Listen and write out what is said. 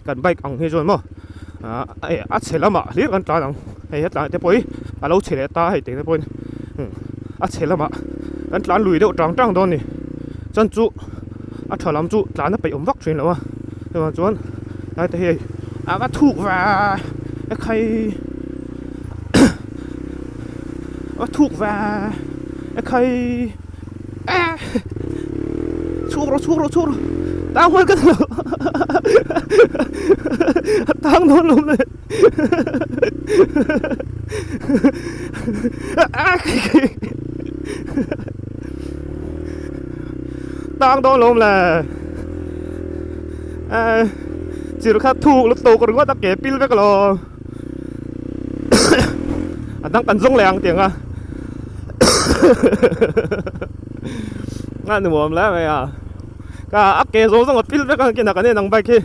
Kan bike ang hi chuan maw ah a chhe lamah hlir kan tlan ang hei hetlai te pawh hi a lo chhe leh ta hei tih te pawhin a chhe lamah kan tlan lui deuh tang tang dawn a ni chuan chu a tha lam chu tlan a peih awm vak thin lo a chuvang chuan helai te hi hei a va thuk va a khai a va thuk va a khai. Chhuak rawh chhuak rawh chhuak rawh tang hual ka lo a tang dawn lo le tang dawn lo le chir kha thuk lutuk ringawt a ke pil vek alawm. A dang kan zawng leh ang tiang a a nuam hle mai a ka a ke zawng zawng a pil vek ang kinah kan en ang bike hi.